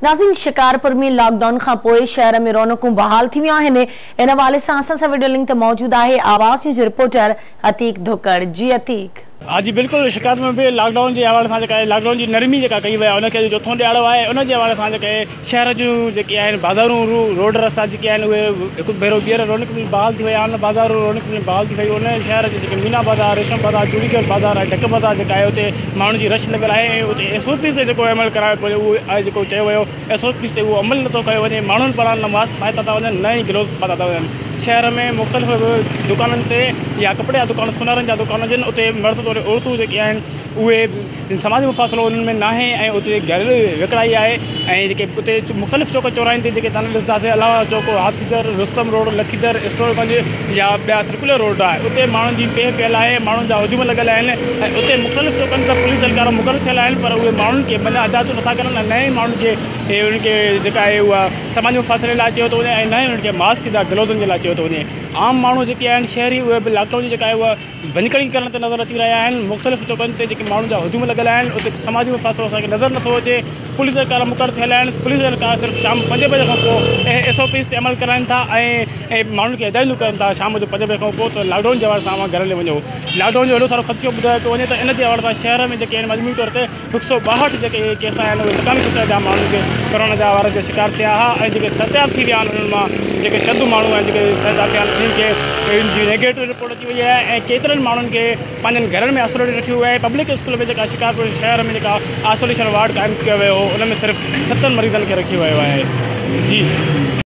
ناظرين Shikarpur ۾ lock down کان پوء شهر ۾ رونقون بحال ٿي ويون آهن ان حوالي سان اسان سان وڊيو لنڪ تي موجود آهي آواز نيوز رپورٽر عتيق ڌڪڙ جي عتيق. ها جي بلڪل شڪارپور ۾ به لاڪ ڊائون جي حوالي سان جيڪا لاڪ ڊائون جي نرمي جيڪا ڪئي وئي آهي ان کي اڄ چوٿون ڏهاڙو آهي ان جي حوالي سان جيڪي شهر جون جيڪي آهن بازارون روڊ رستا جيڪي آهن اهي هڪ ڀيرو ٻيهر رونق ۾ بحال ٿي ويا آهن بازارون رونق ۾ بحال ٿي ويون آهن شهر جي جيڪي مينا بازار ريشم بازار چوڙيگر بازار ۽ ڍڪ بازار جيڪا آهي اتي ماڻهن جي رش لڳل آهي ۽ اتي ايس او پيز تي جيڪو عمل ڪرايو پيو وڃي اهو جيڪو چيو ويو ايس او پيز تي اهو عمل نٿو ڪيو وڃي ماڻهن پاران نه ماسڪ پاتا ٿا وڃن نه ئي گلوز پاتا ٿا وڃن شهر ۾ مختلف دڪانن تي يا ڪپڙي جا دڪان سونارن جا دڪان هجن اتي مرد توڙي عورتون جيڪي آهن اهي سماجي مفاصلو انهن ۾ ناهي ۽ اتي گهريلو وڪڙائي آهي ۽ جيڪي اتي مختلف چوڪ چوراهن تي جيڪي تان ڏسنداسين الله چوڪ هاٿيدر رستم روڊ لکيدر اسٽور گنج يا ٻيا سرڪولر روڊ آهي اتي ماڻهن جي پيهه پيل آهي ماڻهن جا هجوم لڳل آهن ۽ اتي مختلف چوڪن تي پوليس اهلڪار مقرر ٿيل آهن پر اهي ماڻهن کي مڃا اجازتون نٿا ڪرن ۽ نه ئي ماڻهن کي انهن کي جيڪا آهي اها سماجي مفاصلي لاء چيو ٿو وڃي ۽ نه ئي انهن کي ماسڪ يا گلوزن جي لاء چيو ٿو وڃي عام ماڻهو جيڪي آهن شهري اهي به لاڪ ڊائون جي جيڪا آهي اها ڀڃڪڙي ڪرڻ تي نظر اچي رهيا آهن مختلف چوڪن تي جيڪي ماڻهن جا هجوم لڳل آهن اتي سماجي مفاصلو اسان کي نظر نٿو اچي پوليس اهلڪار مقرر ٿيل آهن پوليس اهلڪار صرف شام پنج بجي کان پوء ايس او پيز تي عمل ڪرائين ٿا ۽ ماڻهن کي هدايتون ڪن ٿا شام جو پنج بجي کان پوء ته لاڪ ڊائون جي حوالي سان اوهان گهر هلي وڃو لاڪ ڊائون جو اهڙو سارو خدشو ٻڌايو پيو وڃي ته ان جي حوالي سان شهر ۾ جيڪي آهن مجموعي طور تي هڪ سئو 62 جيڪي اهي ڪيس آيا آهن اهي مقامي سطح جا ماڻهن کي ڪورونا جا وائرس جو شڪار ٿيا ها ۽ جيڪي صحتياب ٿي ويا آهن انهن مان جيڪي چند ماڻهو آهن جيڪي صحتياب ٿيا آهن انهن کي ان جي نيگيٽو رپورٽ اچي وئي آهي ۽ ڪيترن ماڻهن کي پنهنجن گهرن ۾ آئسوليٽ رکيو ويو آهي پبلڪ اسڪول ۾ جيڪا شڪارپور شهر ۾ جيڪا آئسوليشن وارڊ قائم ڪيو ويو هو ان ۾ صرف ستن مريضن کي رکيو ويو آهي جي.